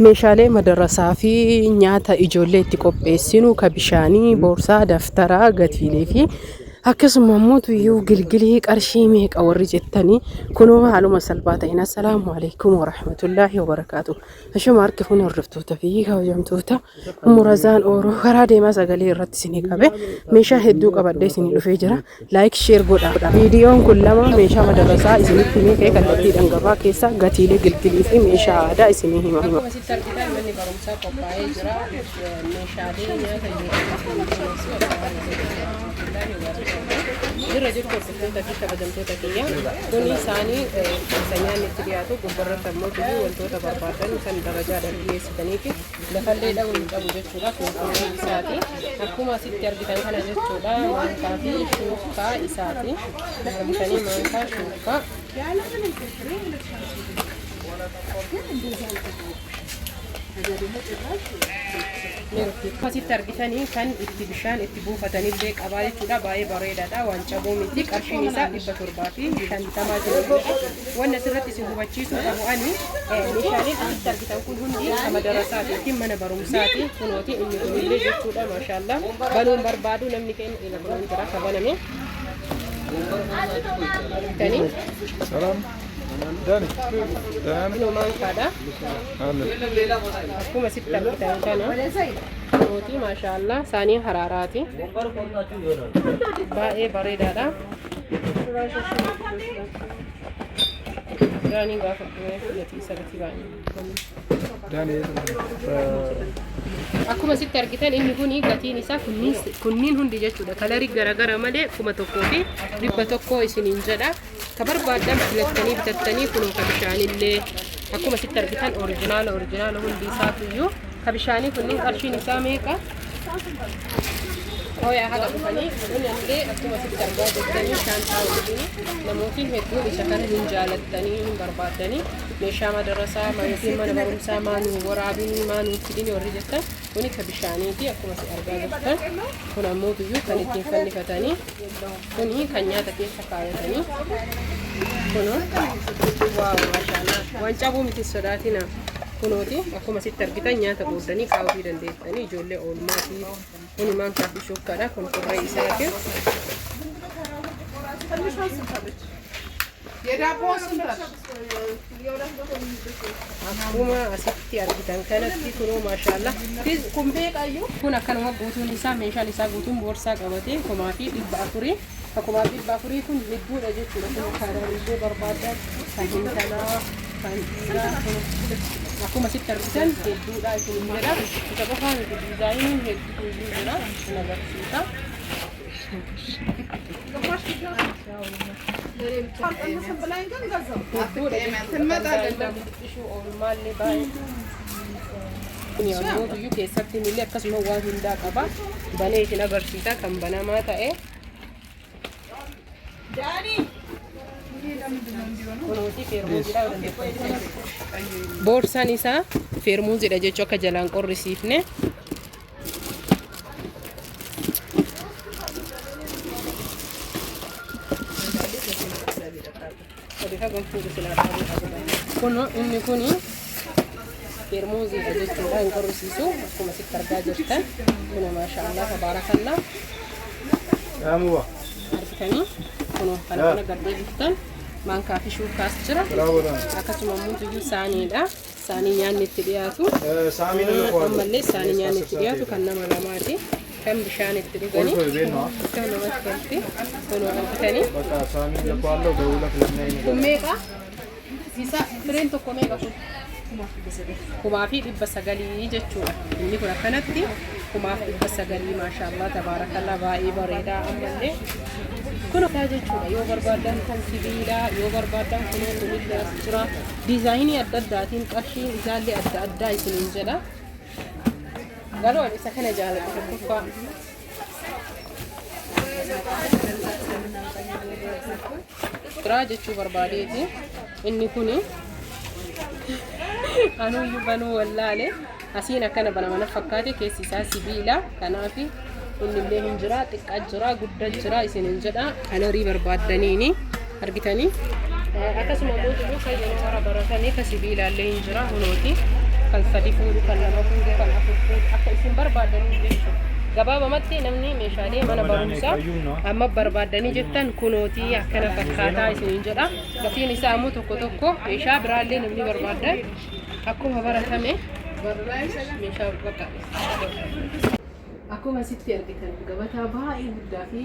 Meeshaalee madarasaa fi nyaata ijoollee itti qopheessinu ka bishaanii, boorsaa, daftaraa, gatiilee fi akkasuma immoo tuyyuu gilgilii qarshii meeqa warri jettanii kunoo haaluma salphaa ta'een assalaamu alaikum warahmatullaahi wabarakaatu. Ashuma harki fuune hordoftoota fi kabajamtoota Murazaan Ooroo karaa deemaa sagalee irratti isinii qabe meeshaa hedduu qabadhee isinii dhufee jira. Like share godha. Viidiyoon kun lama meeshaa madarasaa isinitti himee ka'ee kallattiidhaan gabaa keessa gatiilee gilgilii fi meeshaa aadaa isinii hima. Akkuma asitti argitan manni barumsaa qophaa'ee jira. Meeshaalee nyaata ijoollee jirra jirtu hordoftoota fi kabajamtoota kiyya. Kuni isaanii isa nyaanni itti dhiyaatu gubbarratti ammoo wantoota barbaadan kan darajaadhaan dhiyeessitanii fi lafallee dha'uu hin qabu jechuudha. Kun kunneen isaati. Akkuma asitti argitan kana jechuudha. Maankaa fi shuukkaa isaati. Argitanii maankaa shuukkaa. Asitti argitanii kan itti bishaan itti buufatanillee qabaa jechuudha. Baay'ee bareedaadha. Waan cabuu miti. Qarshiin isaa 750 jiru. Wanni asirratti isin hubachiisuu qabu ani meeshaaleen asitti argitan kun hundi kan madarasaati yookiin mana barumsaati. Kunooti inni kunillee jechuudha. Maashaallah. Banuun barbaadu namni keenya ila kunuun jira ka baname. Argitanii ሰላም ዳኒ ደህና ነህ? kunoo maankaadha. አለ Akkuma asitti argitan kana kunooti maashaallah saanii haraaraati. Baay'ee bareedaadha. Daanii gaafa gatii isa gatii baay'ee. ዳኒ Akkuma asitti argitan inni kun gatiin isaa kunniin hundi jechuudha. Kalarii garaagara malee 1100 isiniin jedha. Ka barbaaddan filattanii bitattanii kunoo ka bishaanillee akkuma asitti argitan orijinaala orijinaala hundi isaatuyyuu ka bishaanii kunniin qarshiin isaa meeqa? Hooyaa haga dhufanii kunillee akkuma asitti argaa jirtanii shaanxaa wajjin namootiin hedduun isa kana hin jaalattanii hin barbaaddanii meeshaa madarasaa yookiin mana barumsaa maanuu waraabinii maanuu fidini warri jettan kuni ka bishaaniiti akkuma isin argaa jirtan kun ammoo biyyuu kan ittiin fannifatanii kuni kan nyaata keessa kaayatanii kuno waaw maashaallah waan cabuu miti sodaatina kunooti akkuma asitti argitan nyaata booddanii kaa'uu dandeettanii ijoollee oolmaatii kuni maankaa fi shukkaadha kun kurree isaati. Akkuma asitti argitan kanatti kunoo maashaallah kun beekayyuu kun akkanuma guutuun isaa meeshaan isaa guutuun boorsaa qabatee 1400 1400 kun hedduudha jechuudha. Kun kaaraalee barbaadan kan intalaa kan dhiiraa kun akkuma asitti argitan hedduudha isin jedha. Isa qofaa miti diizaayiniin hedduutu jira isin agarsiisa. Hedduudha jechuudha. Xixiqqishuu oolmaallee baay'ee. Kun yommuu iyyuu keessatti illee akkasuma waan hundaa qaba. Banee isin agarsiisa kan banamaa ta'e. Kunuuti feermuuziidha. Boorsaan isaa feermuuziidha jechuu akka jalaan qorrisiifne. Kun inni kuni feermuuziidha jechuudha hin qorrisiisu akkuma asitti argaa jirtan. Kun maashaallah tabaarakallah. አሙባ Argitanii kun kana kana gad deebiftan maankaa fi shuukaas jira. Akkasuma immoo iyyuu saaniidha. Saanii nyaanni itti dhiyaatu. ሳሚን እልከዋለሁ። Ammallee saanii nyaanni itti dhiyaatu kan nama lamaati. Kan bishaan itti dhuganii. ቁልፍ ቤት ነው። Akka namatti tolti. Kun argitanii. በቃ ሳሚን እልከዋለሁ። ደውለህ ለምን Kun meeqa? Isa fireen tokko meeqa kun? 1900 jechuudha. Inni kun akkanatti 1900 maashaallah tabaarakallaa baay'ee bareedaa ammallee. Kun isaa jechuudha yoo barbaadan kan sibiilaa yoo barbaadan kunoo kunillee as jira. Diizaayinii adda addaatiin qarshiin isaallee adda addaa isiniin jedha. Garuu ani isa kana jaaladha tokkoffaa. Biraa jechuu barbaadeeti. Inni kuni anuyyuu banuu wallaale asiin akkana banama na fakkaate keessi isaa sibiila kanaaf innillee hin jira xiqqaa jira guddaa jira isiniin jedha kalarii barbaaddaniini argitanii akkasuma immoo jiru kan yeroo hara baratanii ka sibiilaallee hin jira hunooti Kan sadi fuudhu, kan lama fuudhu, kan afur fuudhu, akka isin barbaadanii jechuudha. Gabaabamatti namni meeshaalee mana barumsaa amma barbaadanii jettan kunootii akkana fakkaataa isiniin jedha. Gatiin isaa immoo tokko tokko, meeshaa biraallee namni barbaadan akkuma baratame meeshaa bakka. Akkuma asitti argitan gabataa baay'ee guddaa fi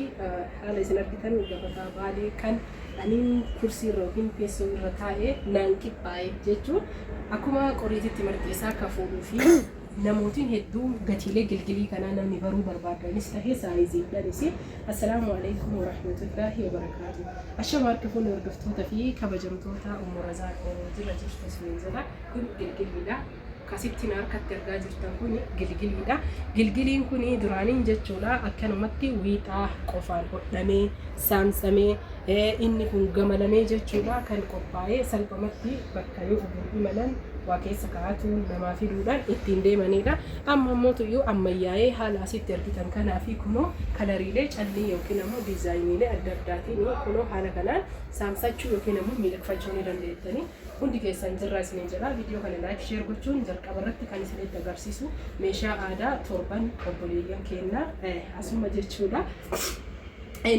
haala isin argitan gabataa baalee kan aniin kursii irra yookiin teessoo irra taa'ee naan qixxaa'e jechuun akkuma qoriititti marxeessaa akka fuudhuu fi namootiin hedduu gatiilee gilgilii kanaa namni baruu barbaadanis tahee saayiziidhanis. Assalaamu alaikum warahmatullaahi wabarakaatu. Ashama, harka fuunni hordoftoota fi kabajamtoota Ummu Razaaq jira jirtu isiniin jedha. Kun gilgiliidha. Akkasitti harkatti argaa jirtan kun gilgiliidha. Gilgiliin kun duraaniin jechuudha akkanumatti wiixaa qofaan hodhamee saamsamee, inni kun gamalamee jechuudha kan qophaa'ee salphumatti bakka yoo obor imalan waa keessa kaa'atuun namaa fiduudhaan ittiin deemanidha. Amma immoo tuyyuu ammayyaa'ee haala asitti argitan kanaa fi kunoo kalariilee callii yookiin ammoo diizaayiniilee adda addaatiin kunoo haala kanaan saamsachuu yookiin ammoo miidhagfachuu ni dandeettanii. Hundi keessan jirra isiniin jedha. Viidiyoo kana like, share gochuun jalqaba irratti kan isinitti agarsiisu meeshaa aadaa torban obboleeyyan keenna asuma jechuudha.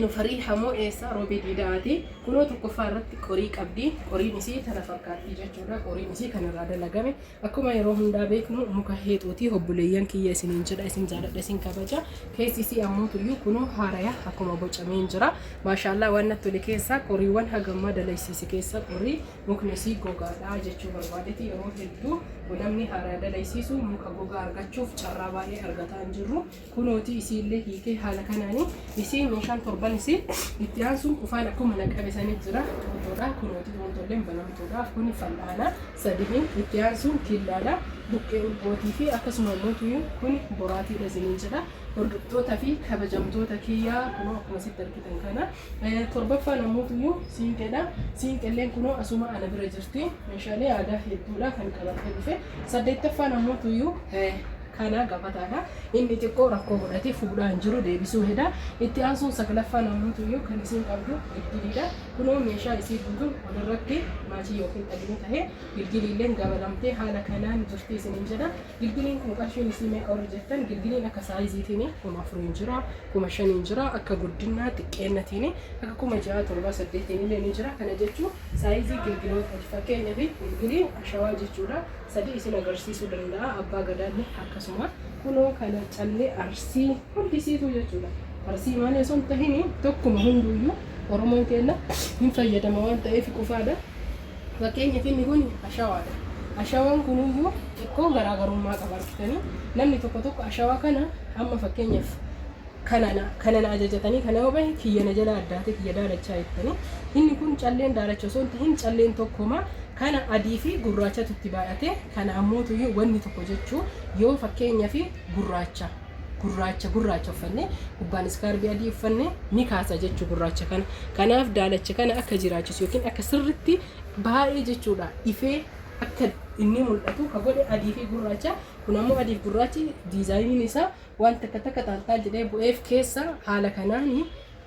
Nu farii hamoo eessa roobee diidaati. Kunoo tokkoffaa irratti qorii qabdi. Qoriin isii tana fakkaatti jechuudha. Qoriin isii kanarraa dalagame. Akkuma yeroo hundaa beeknu muka heexooti, obboleeyyan kiyya isiniin jedha, isin jaaladha, isin kabaja. Keessi isii ammoo tuyyuu kunoo haaraya akkuma bocameen jira. Maashaallaa, waan natti tole keessaa qoriiwwan hagammaa dalaysiise keessa qorii mukni isii gogaadha jechuu barbaadeeti. Yeroo hedduu namni haaraa dalaysiisu muka gogaa argachuuf carraa baay'ee argataa hin jirru. Kunooti isiillee hiikee haala kanaani isii meeshaan torban isii itti aansuun qufaan akkuma naqabe sanii jira. Xuuxoodha, kunooti xuuxolleen banamtuudha. Kuni fal'aana sadiin itti aansuun killaadha. Buqqee urgootii fi akkasuma immoo kun boraatiidha isiniin jedha. Hordoftoota fi kabajamtoota kiyyaa, kunoo akkuma asitti argitan kana torbaffaan ammoo siinqeedha. Siinqelleen kunoo asuma ana bira jirti. Meeshaalee aadaa hedduudha kan qabatee dhufe. Saddeettaffaan ammoo tuyyuu kana gabataadha. Inni xiqqoo rakkoo godhatee fuudhaa hin jiru, deebisuu heda. Itti aansuun saglaffaan ammoo tuyyuu kan isiin qabdu gilgiliidha. Kunoo meeshaa isii guutuun walirratti maachii yookiin xaginii tahee gilgiliilleen gabalamtee haala kanaan jirti isiniin jedha. Gilgiliin kun qarshiin isii meeqa warri jettan, gilgiliin akka saayiziitiin 4000 jira, 5000 jira, akka guddinaa xiqqeennatiin akka 6000, 7, 8 illee ni jira. Kana jechuun saayizii gilgiloota, fakkeenyaaf gilgilii ashawaa jechuudha. Sadii isin agarsiisuu danda'a. Abbaa gadaallee akkasuma kunoo kana callee arsii hundisiitu jechuudha. Arsii malee osoo hin tahin tokkuma, hunduyyuu Oromoon keenya hin fayyadama waan ta'eef qofaadha. Fakkeenyaaf inni kun ashawaadha. Ashawaan kunuyyuu xiqqoo garaagarummaa qaba argitanii. Namni tokko tokko ashawaa kana amma fakkeenyaaf kana na ajajatanii, kana yoo bahe kiyya na jala addaate, kiyya daalachaa jettanii. Inni kun calleen daalacha osoo hin tahin calleen tokkoma, kana adii fi gurraachatu itti baay'ate. Kana ammoo tuyyuu wanni tokko jechuu yoo fakkeenyaaf gurraacha gurraacha gurraacha uffanne, gubbaan iskaarbii adii uffanne, ni kaasa jechuu gurraacha kana. Kanaaf daalacha kana akka jiraachisu yookiin akka sirritti baay'ee jechuudha ifee akka inni mul'atu ka godhe adii fi gurraacha. Kun ammoo adii fi gurraachi diizaayiniin isaa waan takka takka xaalxaal jedhee bu'eef keessa haala kanaan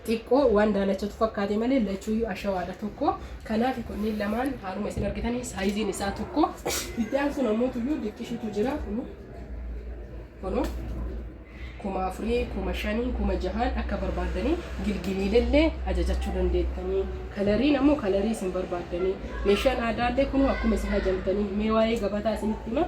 xiqqoo waan daalachatu fakkaate malee lachuuyyuu ashawaadha tokko. Kanaaf kunneen lamaan haaluma isin argitanii saayiziin isaa tokko. Itti aansuun ammoo tuyyuu diqqishitu jira. Kunu 4000, 5000, 6000 akka barbaaddanii gilgiliilellee ajajachuu dandeettanii. Kalariin ammoo kalarii isin barbaaddanii. Meeshaan aadaallee kunuu akkuma isin hajamtanii. Mee waa'ee gabataa isinitti hima.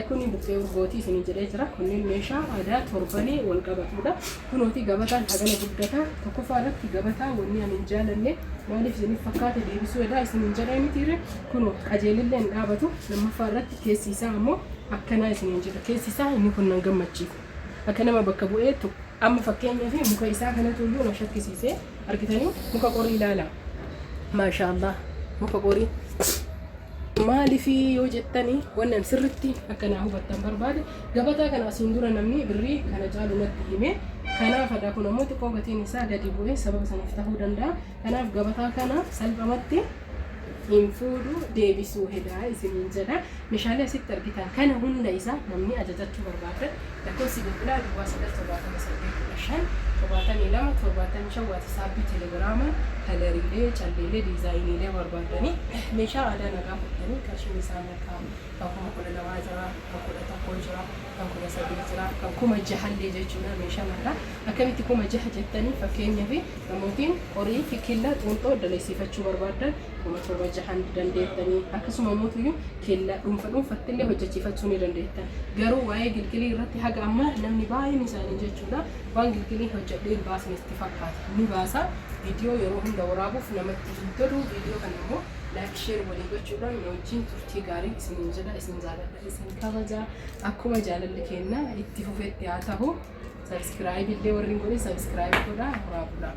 Kuni buqqee urgootii isinii jedhee jira. Kunneen meeshaa aadaa torbanii wal qabatudha. Kunooti gabataan hagana guddata. Tokkoffaa irratti gabataa wanni ani hin jaalanne maaliif isiniif fakkaate? Deebisuu edaa isiniin jedhee mitiire? Kunoo qajeelillee hin dhaabatu. Lammaffaa irratti keessi isaa ammoo akkanaa isiniin jedha. Keessi isaa inni kun nan gammachiisu. Akka nama bakka bu'ee amma fakkeenyaaf muka isaa kanatu iyyuu na shakkisiise argitanii. Muka qorii ilaala. Maashaallah, muka qorii. Maaliif yoo jettanii, wannan sirritti akka naa hubattan barbaade, gabataa kana asiin dura namni birrii kana caalu natti hime. Kanaaf adha kun ammoo xiqqoo gatiin isaa gadi bu'ee sababa saniif ta'uu danda'a. Kanaaf gabataa kana salphumatti Hin fuudhu, deebisuu hedaa isiniin jedha. Meeshaalee asitti argitan kana hunda isaa namni ajajachuu barbaadan lakkoofsi bilbilaa 09 78 15 72 75, WhatsAppii, Telegiraama, coloriilee, calleelee, designiilee barbaadanii meeshaa aadaa nagaa fudhatanii qarshiin isaa meeqa? Kan 12,000 jira, kan 11 jira, kan 13 jira, kan 6,000llee jechuudha. Meeshaa aadaa akkamitti 6,000 jettanii? Fakkeenyaaf namootiin qorii fi killa xuunxoo daleessifachuu barbaadan 7,000 jahan dandeettanii, akkasuma immoo killa dhuunfa dhuunfatti illee hojjechiifachuu ni dandeettan. Garuu waa'ee gilgilii irratti haga ammaa namni baay'een isaanii jechuudha waan gilgilii hojjedhee hin baasne itti fakkaata. Ni baasa. Viidiyoo yeroo hunda waraabuuf namatti hin tolu. Viidiyoo kana immoo like, share walii gochuudhaan na wajjin turtii gaarii isiniin jedha. Isin jaaladha, isin kabaja. Akkuma jaalalli kenna itti fufetti haa ta'u. Subscribe illee warri hin godhin subscribe godhaa. Horaa bulaa.